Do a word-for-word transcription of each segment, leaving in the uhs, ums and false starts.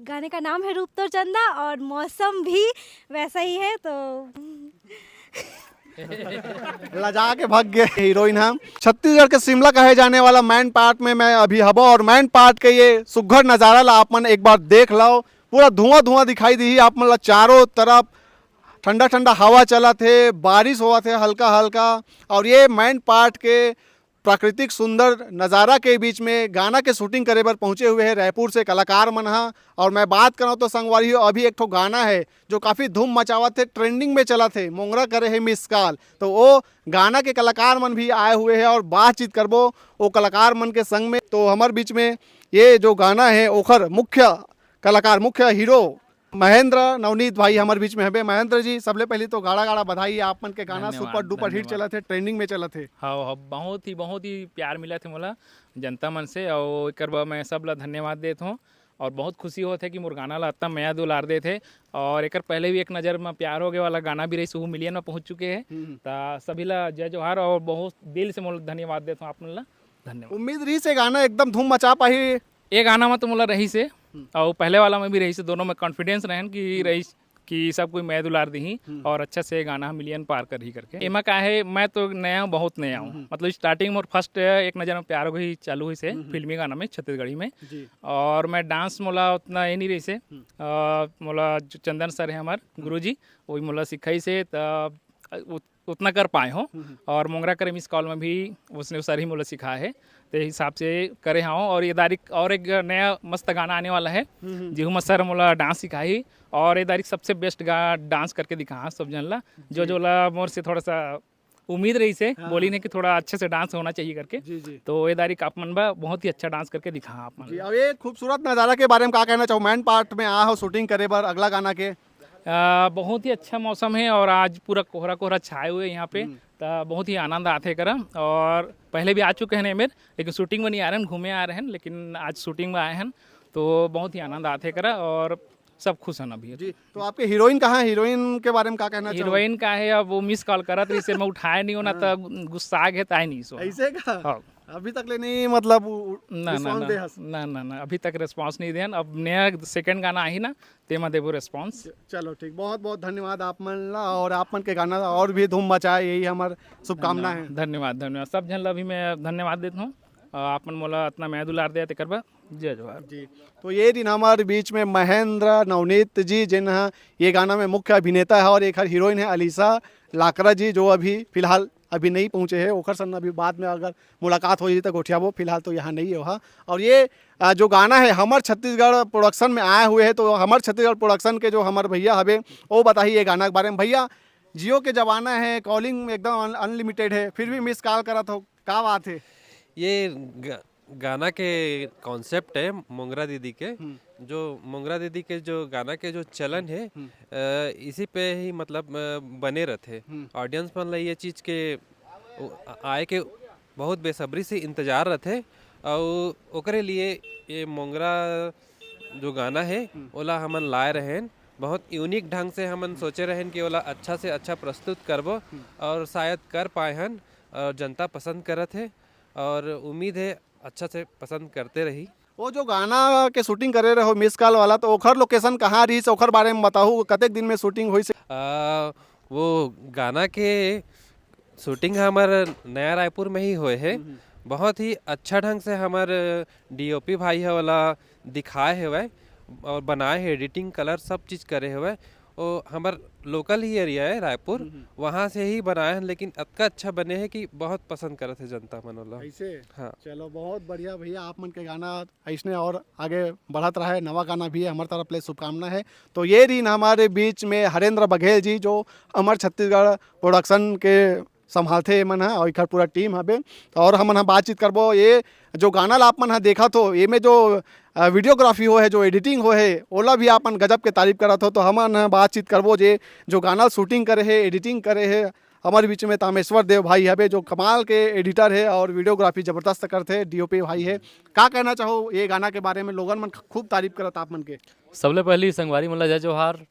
गाने का नाम है रूप तोर चंदा और मौसम भी वैसा ही है। तो लजा के भाग गए हीरोइन। हम छत्तीसगढ़ के शिमला कहे जाने वाला मैनपाट में मैं अभी हबो, और मैनपाट के ये सुघर नजारा ला आप मन एक बार देख लो। पूरा धुआं धुआं दिखाई दी आप मन ला चारों तरफ। ठंडा ठंडा हवा चलत हे, बारिश होवत हे हल्का हल्का। और ये मैनपाट के प्राकृतिक सुंदर नजारा के बीच में गाना के शूटिंग करे बर पहुंचे हुए हैं रायपुर से कलाकार मन हा। और मैं बात करौं तो संगवारी हो, अभी एक ठो गाना है जो काफी धूम मचावत हे, ट्रेंडिंग में चलत हे, मोंगरा करे हे मिस कॉल। तो वो गाना के कलाकार मन भी आए हुए हैं और बातचीत करबो वो कलाकार मन के संग में। तो हमर बीच में ये जो गाना है ओखर मुख्य कलाकार, मुख्य हीरो महेंद्र नवनीत भाई हमर बीच में हबे। महेंद्र जी, सबले पहली तो गाड़ा गाड़ा बधाई, आप मन के गाना धन्यवाद, सुपर डुपर हिट धन्यवाद। चलत हे, ट्रेंडिंग में चलत हे। हाँ, हाँ, बहुत ही, बहुत ही प्यार मिलत हे मोला जनता मन से, और एकर बर मैं सब ला धन्यवाद देत हूँ। और बहुत खुशी होत हे कि मोर गाना ला अतना मया दुलार देत हे। और एकर पहले भी एक नज़र में प्यार हो गए वाला गाना भी रहिस, वो मिलियन में पहुँच चुके हे। हम्म। त सभी ला जय जोहार और बहुत दिल से मोला धन्यवाद देत हूँ आप मन ला। धन्यवाद। उम्मीद रहिस हे गाना एकदम धूम मचा पाही। ये गाना में तो मोला रहिस हे, हम्म। और पहले वाला में भी रहिस हे, दोनों में कॉन्फिडेंस रहन कि हम्म। रहिस कि सब कोई मया दुलार दिही हम्म। और अच्छा से गाना मिलियन पार करही करके। एमा का है, मैं तो नया हूँ, बहुत नया हूँ। हम्म। मतलब स्टार्टिंग मोर फर्स्ट एक नज़र में प्यार हो गई चालू होइस हे हम्म। फिल्मी गाना में छत्तीसगढ़ी में। जी। और मैं डांस मोला उतना ये नहीं रहिस हे। हम्म। अ, मोला जो चंदन सर है हमार हम्म। गुरुजी, वही मोला सिखाइस हे, त उत-, उतना कर पाए हो। हम्म, हम्म। और मोंगरा करे मिस कॉल में भी उसने सर ही मोला सिखाए हे, ते हिसाब से करे हूँ। और ये दारी और एक नया मस्त गाना आने वाला है, हम्म, हम्म। जेहू में सर मोला डांस सिखाही, और ये दारी सबसे बेस्ट गा डांस करके दिखा सब जन ला। जो जी। जो ला मोर से थोड़ा सा उम्मीद रहिस हे, हाँ, बोली हाँ। ने कि थोड़ा अच्छे से डांस होना चाहिए करके। जी, जी। तो ये दारी आप मन बा बहुत ही अच्छा डांस करके दिखा आप मन जी। ला। अब ये खूबसूरत नज़ारा के बारे में का कहना चाहो? मैनपाट में आ हो शूटिंग करे बर अगला गाना के। अ, बहुत ही अच्छा मौसम है और आज पूरा कोहरा कोहरा छाए हुए हैं यहाँ पे, हम्म। त बहुत ही आनंद आथे करा। और पहले भी आ चुके हैं एमेर, लेकिन शूटिंग में नहीं आ रहे हैं, घूमे आ रहे हैं, लेकिन आज शूटिंग में आए हैं, तो बहुत ही आनंद आथे करा और सब खुश हैं अभी। जी, तो आपके हीरोइन कहाँ है? हीरोइन के बारे में का कहना चाहो? हीरोइन का है, अब वो मिस कॉल करत रहिस हे, मैं उठाए नहीं हूँ ना, हाँ। त गुस्सा आ गया, त आए नहीं सो। ऐसे का? हाँ। अभी तक ले नहीं, मतलब, उ-, उ-, ना, ना, response ना, दे हस? ना, ना, ना, अभी तक रिस्पॉन्स नहीं देन। अब नया सेकंड गाना आही ना, तेमा देबो रिस्पॉन्स। च-, चलो ठीक, बहुत बहुत धन्यवाद आप मन ला, और आप मन के गाना और भी धूम मचाए, यही हमार शुभकामना धन्यवाद, है। धन्यवाद, धन्यवाद। सब झन ला भी मैं धन्यवाद देत हूँ। अ, आप मन मोला इतना मया दुलार दे तेकर बर जय जोहार। जी, तो ये दिन हमारे बीच में महेंद्र नवनीत जी, जिन ह ये गाना में मुख्य अभिनेता है, और एक हर हीरोइन है अलीसा लाकरा जी, जो अभी फिलहाल अभी नहीं पहुँचे हैं। ओकर सन अभी बाद में अगर मुलाकात हो जाए तो गोठियाबो, फिलहाल तो यहाँ नहीं है वहाँ। और ये, अ, जो गाना है हमर छत्तीसगढ़ प्रोडक्शन में आए हुए हैं, तो हमर छत्तीसगढ़ प्रोडक्शन के जो हमर भैया हवे, वो बताही ये गाना के बारे में। भैया, जियो के जमाना है, कॉलिंग एकदम अन-, अनलिमिटेड है, फिर भी मिस कॉल करत हो, का बात है? ये ग-, गाना के कॉन्सेप्ट है मोंगरा दीदी के, हम्म। जो मोंगरा दीदी के जो गाना के जो चलन है, हम्म। अ, इसी पे ही मतलब, अ, बने रहते। हम्म। ऑडियंस मन ला ये चीज़ के उ-, आ-, आए के बहुत बेसब्री से इंतजार रहते, और ओकरे लिए ये मोंगरा जो गाना है, हम्म। ओला हमन लाए रहेन। बहुत यूनिक ढंग से हमन सोचे रहेन कि ओला अच्छा से अच्छा प्रस्तुत करबो, हम्म। और शायद कर पाए हन, और जनता पसंद करत है, और उम्मीद है अच्छा से पसंद करते रही। वो जो गाना के शूटिंग करे रहो मिस कॉल वाला, तो ओखर लोकेशन कहाँ रहिस, ओखर बारे में बताहू, कतेक दिन में शूटिंग होइस? आ, वो गाना के शूटिंग हमर नया रायपुर में ही होए है। हम्म। बहुत ही अच्छा ढंग से हमर डीओपी भाई है वाला दिखाए हेवय और बनाए है, एडिटिंग, कलर, सब चीज़ करे हेवय। वो हमर लोकल ही एरिया है रायपुर, हम्म, हम्म। वहाँ से ही बनाए हैं, लेकिन अतका अच्छा बने है कि बहुत पसंद करत है जनता मन ओला। ऐसे? हाँ। चलो, बहुत बढ़िया भैया, आप मन के गाना ऐसने और आगे बढ़त रहे, नवा गाना भी है, हमारे तरफ ले शुभकामना है। तो ये दिन हमारे बीच में हरेंद्र बघेल जी, जो अमर छत्तीसगढ़ प्रोडक्शन के संभालथे एमन ह, और एकर पूरा टीम हबे। और हमन ह बातचीत करबो, ये जो गाना ला आप मन ह देखत हो, एमे जो, अ, वीडियोग्राफी हो है, जो एडिटिंग हो है, ओला भी आप मन गजब के तारीफ करत हो। तो हमन ह बातचीत करबो, जे जो गाना शूटिंग करे है, एडिटिंग करे है, हमारे बीच में तामेश्वर देव भाई हबे, जो कमाल के एडिटर है और वीडियोग्राफी जबरदस्त करथे, डीओपी भाई है। का कहना चाहो ये गाना के बारे में? लोगन मन खूब तारीफ करत आप मन के। सबले पहली संगवारी मन ला जय जोहार।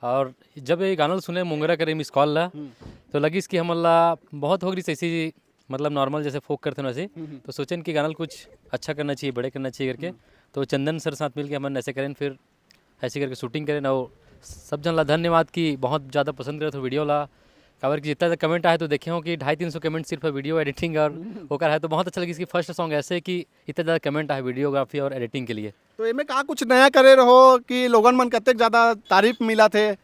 और जब ये गाना ल सुने, मोंगरा करे मिस कॉल ला, हम्म। तो लगिस कि हमन ला बहुत हो गई ऐसी, मतलब नॉर्मल जैसे फोक करते हैं वैसे, हम्म, हम्म। तो सोचेन कि गाना ल कुछ अच्छा करना चाहिए, बड़े करना चाहिए करके। हम्म। तो चंदन सर साथ मिलके हमन ऐसे करें, फिर ऐसे करके शूटिंग करेन। और सब झन ला धन्यवाद कि बहुत ज़्यादा पसंद करत हो वीडियो ला, काबर कि जितना कमेंट आए तो देखे हो कि ढाई तीन सौ कमेंट सिर्फ वीडियो एडिटिंग और ओकर है, तो बहुत अच्छा लगिस कि फर्स्ट सॉन्ग ऐसे कि इतना ज़्यादा कमेंट आए वीडियोग्राफी और एडिटिंग के लिए। तो एमे का कुछ नया करे रहो कि लोगन मन कतेक ज़्यादा तारीफ मिलत हे?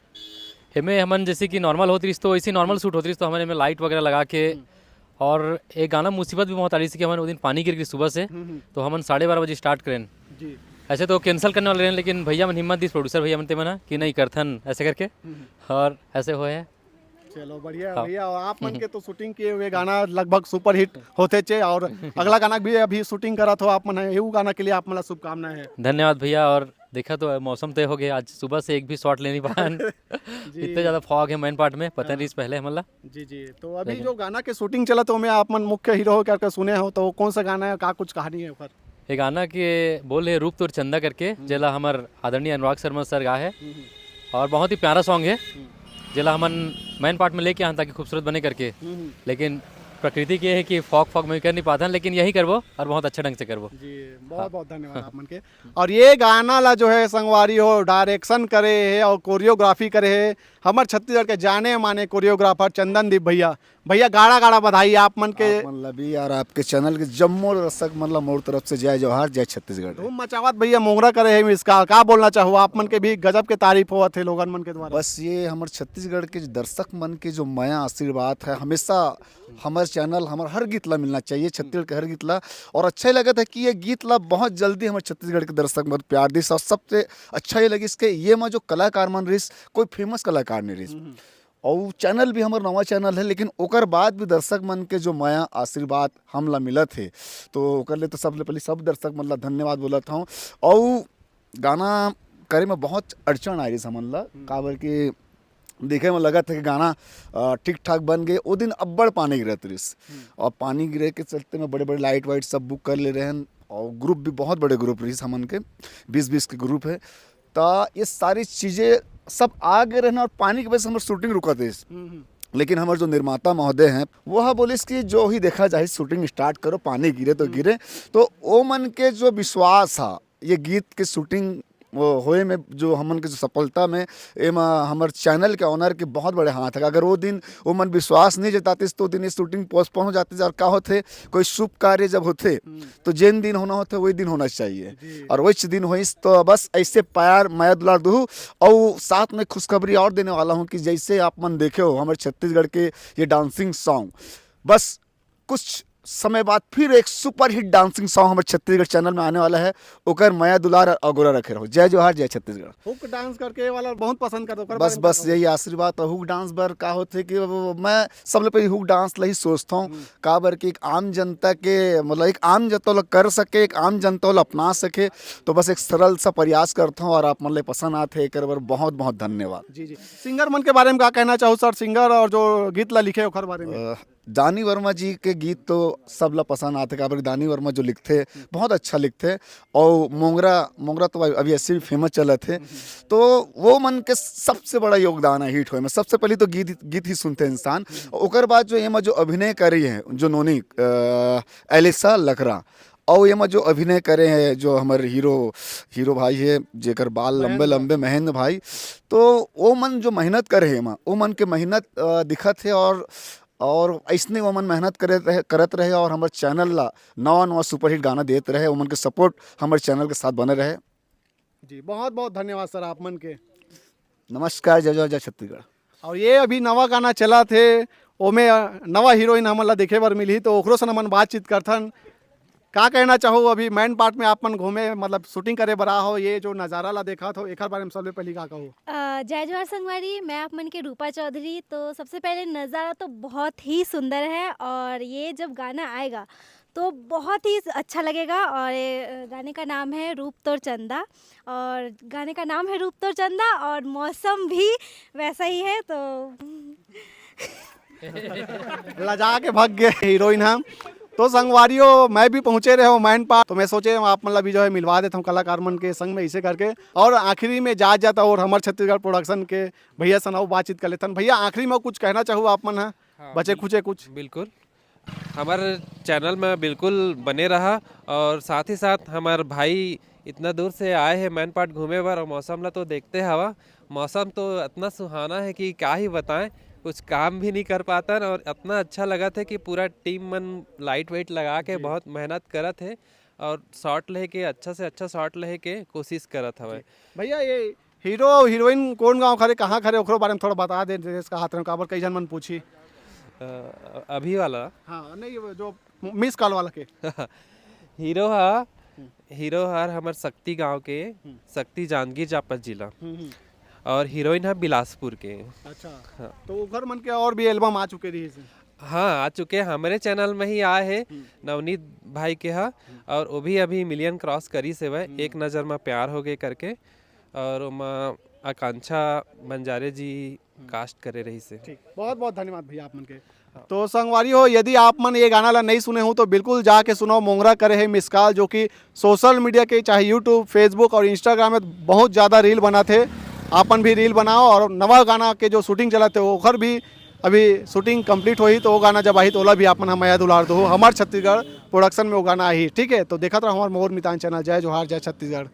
एमे हमन जैसे कि नॉर्मल होत रहिस तो वैसे ही नॉर्मल शूट होत रहिस, तो हमन एमे लाइट वगैरह लगा के, और एक गाना मुसीबत भी बहुत आ रही थी कि हमन वो दिन पानी गिर गई सुबह से, हम्म, हम्म। तो हमन साढ़े बारह बजे स्टार्ट करें। जी। ऐसे तो कैंसिल करने वाले रहेन, लेकिन भैया मन हिम्मत दिस, प्रोड्यूसर भैया मन ते मना कि नहीं करथन ऐसे करके, हम्म। और ऐसे होए है। चलो बढ़िया है हाँ। भैया, और आप मन के तो शूटिंग किए हुए गाना लगभग सुपरहिट होते चे, और अगला गाना भी अभी शूटिंग करत हो आप मन, ये गाना के लिए आप मन ला शुभकामनाएं है। धन्यवाद भैया। और देखा तो मौसम तय हो गया, आज सुबह से एक भी शॉट ले नहीं पान। जी। इतने ज़्यादा फॉग है मेन पार्ट में, पता हाँ। नहीं इस पहले हमला। जी, जी। तो अभी लेकिन जो गाना के शूटिंग चला, तो मैं आप मन मुख्य हीरो हो करके सुने हो, तो कौन सा गाना है, का कुछ कहानी है ओकर? ये गाना के बोल है रूप तोर चंदा करके, हम्म। जेला हमर आदरणीय अनुराग शर्मा सर गा है। हम्म। और बहुत ही प्यारा सॉन्ग है, हम्म। जेला हमन मेन पार्ट में लेके आन ताकि खूबसूरत बने करके। हम्म। लेकिन प्रकृति के है कि फॉग फॉग में कर नहीं पाथन, लेकिन यही करबो और बहुत अच्छा ढंग से करबो। जी, बहुत हाँ। बहुत धन्यवाद आप मन के। और ये गाना ला जो है संगवारी हो डायरेक्शन करे है और कोरियोग्राफी करे है हमर छत्तीसगढ़ के जाने माने कोरियोग्राफर चंदन दीप भैया। भैया गाड़ा गाड़ा बधाई आप मन के। आप मन ला भी और आपके चैनल के जम्मो दर्शक मन ला मोर तरफ से जय जोहार, जय छत्तीसगढ़। धूम मचावत भैया मोंगरा करे है मिस का, का बोलना चाहो? आप मन के भी गजब के तारीफ होवत है लोगन मन के द्वारा। बस ये हमर छत्तीसगढ़ के जो दर्शक मन के जो मया आशीर्वाद है, हमेशा हमर चैनल, हमर हर गीत ला मिलना चाहिए, छत्तीसगढ़ के हर गीत ला। और अच्छा ही लगत है कि ये गीत ला बहुत जल्दी हमर छत्तीसगढ़ के दर्शक मन प्यार दिस। और सबसे अच्छा ये लगिस के ये मा जो कलाकार मन रहिस, कोई फेमस कलाकार नहीं रहिस। हम्म। और चैनल भी हमर नवा चैनल है, लेकिन ओकर बाद भी दर्शक मन के जो मया आशीर्वाद हमला मिलत हे, तो ओकर ले तो सबले पहले सब दर्शक मन ला धन्यवाद बोलत हूँ। और गाना करे में बहुत अड़चन आए रहिस हमन ला, हम्म। काबर के देखे में लगत है कि गाना, अ, ठीक ठाक बन गए। वो दिन अब्बड़ पानी गिरत रहिस, हम्म। और पानी गिरे के चलते में बड़े-बड़े लाइट वाइट सब बुक कर ले रहे हैं, और ग्रुप भी बहुत बड़े ग्रुप रहिस हमन के, बीस बीस के ग्रुप है। त ये सारी चीज़ें सब आ गए रहना, और पानी की वजह से हमर शूटिंग रुकत रहिस। हम्म, हम्म। लेकिन हमर जो निर्माता महोदय हैं, वो हा बोलिस कि जो ही देखा जाए, शूटिंग स्टार्ट करो, पानी गिरे तो हम्म। गिरे। तो ओ मन के जो विश्वास हा, ये गीत के शूटिंग वो होए में, जो हमन के जो सफलता में, एमा हमर चैनल के ऑनर के बहुत बड़े हाथ है। अगर वो दिन वो मन विश्वास नहीं जतातिस, तो दिन ये शूटिंग पोस्टपोन हो जाती। और का होथे, कोई शुभ कार्य जब होथे, हम्म। तो जेन दिन होना होथे, वही दिन होना चाहिए। जी। और वही दिन होइस, तो बस ऐसे प्यार, मया, दुलार दूहू। और साथ में खुशखबरी और देने वाला हूँ कि जैसे आप मन देखे हो, हमारे छत्तीसगढ़ के ये डांसिंग सॉन्ग, बस कुछ समय बाद फिर एक सुपरहिट डांसिंग सॉन्ग हमारे छत्तीसगढ़ चैनल में आने वाला है। ओकर मया, दुलार और अगोरा रखे रहो। जय जोहार, जय छत्तीसगढ़। हुक डांस करके वाला बहुत पसंद करता, ओकर बस, बारे में बस बताओ। यही आशीर्वाद। तो हुक डांस बर का होथे कि वो, मैं सबले पहले हुक डांस ला ही सोचता हूँ, हम्म। काबर कि एक आम जनता के, मतलब, एक आम जनता ला कर सके, एक आम जनता ला अपना सके, तो बस एक सरल सा प्रयास करता हूँ और आप मन ले पसंद आथे, एकर बर बहुत बहुत धन्यवाद। जी, जी। सिंगर मन के बारे में का कहना चाहो सर, सिंगर और जो गीत ला लिखे ओकर बारे में? अ, दानी वर्मा जी के गीत तो सब ला पसंद आथे, काबर कि दानी वर्मा जो लिखथे, बहुत अच्छा लिखथे। और मोंगरा, मोंगरा तो अभी ऐसे भी फेमस चलत हे। तो वो मन के सबसे बड़ा योगदान है हिट होए में। सबसे पहले तो गीत, गीत ही सुनथे इंसान। ओकर बाद जो एमा जो अभिनय करी है, जो नोनी, अ, एलिसा लकड़ा, और एमा जो अभिनय करे हैं, जो हमर हीरो, हीरो भाई है, जेकर बाल लंबे महेंद्र। लंबे, महेंद्र भाई, तो वो मन जो मेहनत करे हैं एमा, वो मन के मेहनत, अ, दिखत है। और और अइसने ओमन मेहनत करे रहे, करत रहे और हमर चैनल ला नवा-नवा सुपरहिट गाना देत रहे। ओमन के सपोर्ट हमर चैनल के साथ बने रहे। जी, बहुत-बहुत धन्यवाद सर आप मन के। नमस्कार, जय जोहार, जय छत्तीसगढ़। और ये अभी नवा गाना चलत हे, ओमे, अ, नवा हीरोइन हमन ला देखे बर मिलही, तो ओकरो से हमन बातचीत करथन। का कहना चाहो, अभी मैन पार्ट में आप मन घूमे, मतलब शूटिंग करे बर आ हो, ये जो नज़ारा ला देखत हो, एकर बारे में सबले पहली का कहो? अ, जय जोहार संगवारी, मैं आप मन के रूपा चौधरी। तो सबसे पहले नज़ारा तो बहुत ही सुंदर है और ये जब गाना आएगा तो बहुत ही अच्छा लगेगा। और ये, अ, गाने का नाम है रूप तोर चंदा और गाने का नाम है रूप तोर चंदा और मौसम भी वैसा ही है। तो लजा के भाग गए हीरोइन हम। तो संगवारियों, मैं भी पहुंचे रहे हूँ मैन पार्ट, तो मैं सोचे हूँ आप मन ला भी जो है मिलवा देता हूँ कलाकार मन के संग में इसे करके। और आखिरी में जात जाता और हमर छत्तीसगढ़ प्रोडक्शन के भैया से ना बातचीत कर लेथन। भैया, आखिरी में कुछ कहना चाहो आप मन ह? हाँ, बचे बिल-, खुचे कुछ? बिल्कुल। हमर चैनल में बिल्कुल बने रहा और साथ ही साथ हमर भाई इतना दूर से आए हे मैनपाट घूमे बर, और मौसम ला तो देखते हवा, मौसम तो इतना सुहाना हे कि का ही बताएं, कुछ काम भी नहीं कर पातन, और इतना अच्छा लगत हे कि पूरा टीम मन लाइट वाइट लगा के जी। बहुत मेहनत करत हे, और शॉट लेके, अच्छा से अच्छा शॉट लेके कोशिश करत हवय। भैया, ये हीरो अउ हीरोइन कोन गांव के हरे, कहाँ के हरे, ओकरो बारे में थोड़ा बता दे, देश का हाथ में काबर कई झन मन पूछी। अ, अभी वाला? हाँ, नहीं, वो जो मिस कॉल वाला के। हीरो हा, हम्म। हीरो हर हमर सक्ती गांव के, हम्म। सक्ती जांजगीर चांपा जिला। हम्म, हम्म। और हीरोइन हा बिलासपुर के। अच्छा। हाँ। तो ओकर मन के और भी एल्बम आ चुके रही से? हाँ, आ चुके। हमरे चैनल में ही आए हे हम्म। नवनीत भाई के हा, हम्म। और वो भी अभी मिलियन क्रॉस करिस हेवय, हम्म। एक नज़र में प्यार हो गए करके, और ओमा आकांक्षा बंजारे जी हम्म। कास्ट करे रहिस हे। ठीक, बहुत बहुत धन्यवाद भैया आप मन के। तो संगवारी हो, यदि आप मन ये गाना ला नहीं सुने हो तो बिल्कुल जाके सुनो। मोंगरा करे हे मिस कॉल, जो कि सोशल मीडिया के, चाहे YouTube, Facebook और Instagram में बहुत ज़्यादा रील बनाथे। आपन भी रील बनाओ और नवा गाना के जो शूटिंग चलत हे ओखर भी अभी शूटिंग कंप्लीट होही, तो वो गाना जब आही तो ओला भी आपन हम मया दुलार दो। हमार छत्तीसगढ़ प्रोडक्शन में वो गाना आही, ठीक है। तो देखत रहो हमार मोर मितान चैनल। जय जोहार, जय छत्तीसगढ़।